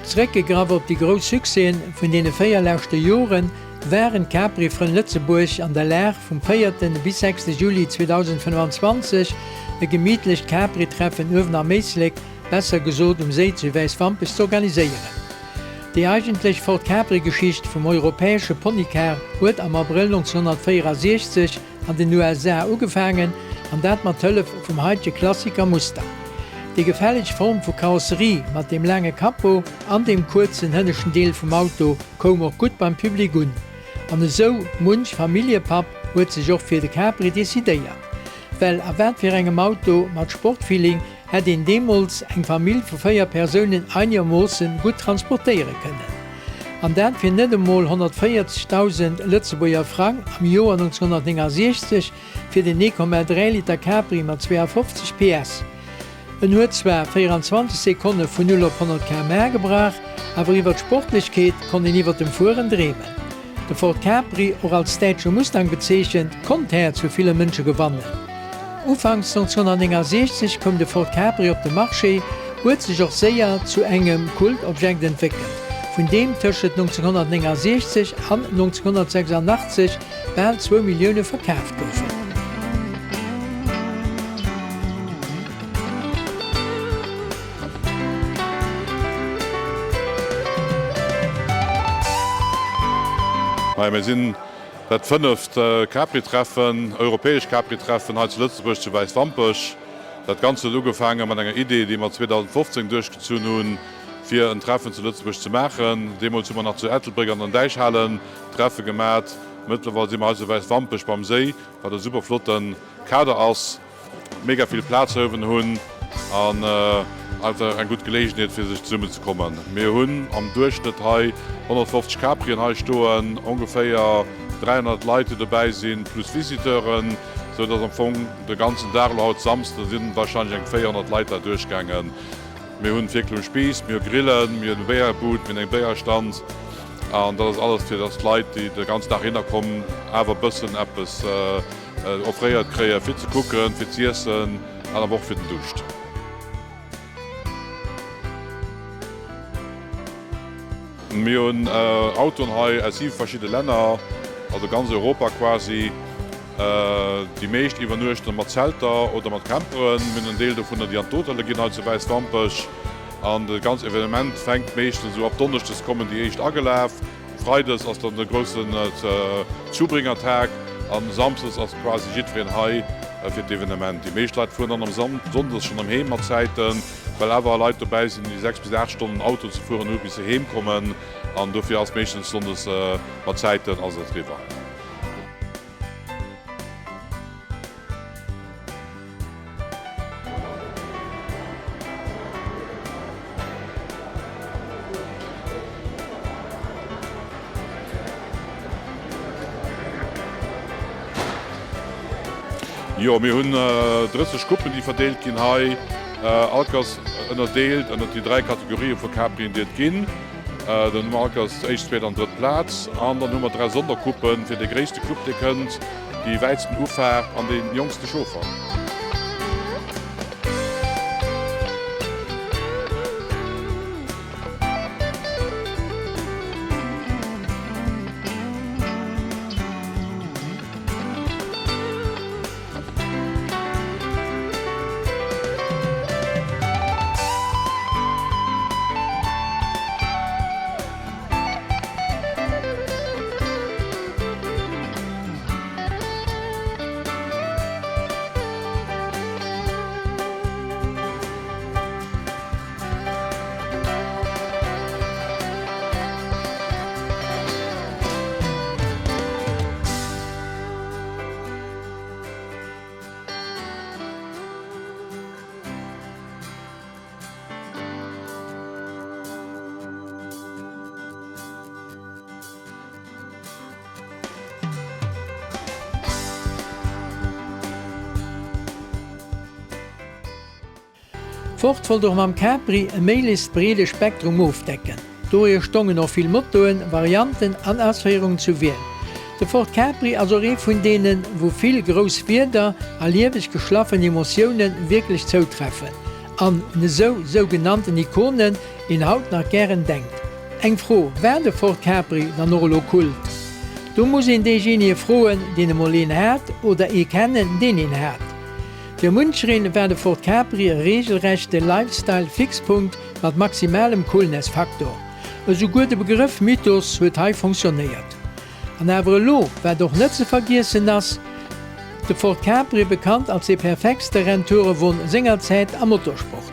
Zeréckgegraff op déi grouss Succèsen vun deene 4 leschte Joren, waren d'Capri-Frënn Lëtzebuerg an der Lag, vum 4. bis 6. Juli 2025 e gemittlecht Capri-Treffen uewen am Éislek, besser gesot um Séi zu Wäiswampech z'organiséieren. Déi eigentlech Ford Capri-Geschicht vum europäesche Ponycar huet am Abrëll 1964 an den USA ugefaangen, an dat mat Hëllef vum haitege Klassiker Mustang. Déi gefälleg Form vu Karosserie mat deem laange Capot an deem kuerzen hënneschten Deel vum Auto koum och gutt beim Public un. An esou munch Familljepapp huet sech och fir de Capri decidéiert. Well a wat fir engem Auto mat Sportfeeling hätt een deemools eng Famill vu 4 Persounen einegermoossen gutt transportéiere kënnen. An dat fir net emol 140.000 Lëtzebuerger Frang am Joer 1969 fir den 1,3 Liter Capri mat 52 PS. En huet zwar 24 Sekonne vun 0 op 100 km/h gebraucht, awer iwwer d'Sportlechkeet konnt een iwwer dem Fueren dreemen. De Ford Capri, och als däitsche Mustang bezeechent, konnt d'Häerz vu ville Mënsche gewannen. Ufanks 1969 koum de Ford Capri op de Marché, huet sech och séier zu engem Kultobjekt entwéckelt, vun deem tëschent 1969 an 1986 bal zwou Millioune verkaaft goufen. Majo, mir sinn dat fënneft Capri-Treffen, europäescht Capri-Treffen hei zu Lëtzebuerg, zu Wäiswampech. Dat Ganzt huet ugefaange mat enger Idee, déi mer 2015 duerchgezunn hunn, fir en Treffen zu Lëtzebuerg ze maachen. Deemools hu mer nach zu Ettelbréck an den Däichhalen Treffe gemat. Mëttlerweil si mer hei zu Wäiswampech beim Séi, wat e super flotte Kader ass. mega vill Plaz heuwen hunn an einfach eng gutt Geleegenheet fir sech zesummen ze kommen. Mir hunn am Duerchschnëtt hei 150 Caprien hei stoen, ongeféier 300 Leit déi dobäi sinn, plus Visiteuren, sou dass am Fong de ganzen Dag, elo haut Samsden, sinn wahrscheinlech eng 400 Leit da duerchgaangen. Mir hunn Fierkel um Spiiss, mir hu Grillen, mir hunn e Béierbud, mir hunn eng Béierstand an dat ass alles fir dass d'Leit déi de ganzen Dag hinner kommen awer e bëssen eppes Offréiert kréie fir ze kucken, fir z'iessen an awer och fir den Duuscht. Mir hunn Autoen hei aus 7 verschidde Länner, also ganz Europa quasi. Déi meescht iwwernuechten mat Zelter oder mat Camperen. Mir hunn en Deel dovunner, déi an d'Hotelle ginn hei zu Wäiswampech. An de ganz Evenement fänkt meeschtens esou ab Donneschdes kommen déi éischt agelaf. Freides ass dann de groussen Zubringertag an Samsdes ass quasi jiddwereen hei fir d'Evenement. Déi meescht Leit fueren dann am Sonndes schonn erëm heem mat Zäiten, well awer Leit dobäi sinn, déi 6 bis 8 Stonnen Auto ze fueren hu bis se heem kommen an dofir ass meeschtens Sonndes mat Zäiten ass et eriwwer. Jo, mir hunn 30 Coupen, déi verdeelt ginn hei. All Klass ënnerdeelt ënnert déi 3 Kategorië vu Caprien, déi et ginn. Dann hu mer all Klass éischt, zweet an drëtt Plaz. An dann hu mer 3 Sondercoupen fir dee gréisste Club, dee kënnt. Déi wäitsten Ufaart an dee jonkste Chauffer. Ford wollt och mam Capri e méiglechst breede Spektrum ofdecken. Dohier stongen och vill Motoen, Varianten an Ausféierungen zur Wiel. De Ford Capri ass och ee vun deenen, wou vill grouss Wierder a lieweg geschlaffen Emotioune wierklech zoutreffen. An un esou sougenannten Ikonen. een haut nach gären denkt. Eng Fro, War de Ford Capri dann och elo Kult? Do muss een deejéinege froen, deen emol een hat, oder ee kennen, deen een hat. Fir munchereen war de Ford Capri e reegelrechte Lifestyle-Fixpunkt mat maximalem Coolness-Faktor. Esouguer de Begrëff Mythos huet hei fonctionnéiert. An awer elo, wat och net ze vergiessen ass, De Ford Capri, bekannt als dee perfektste Renntourenwon sengerzäit am Motorsport.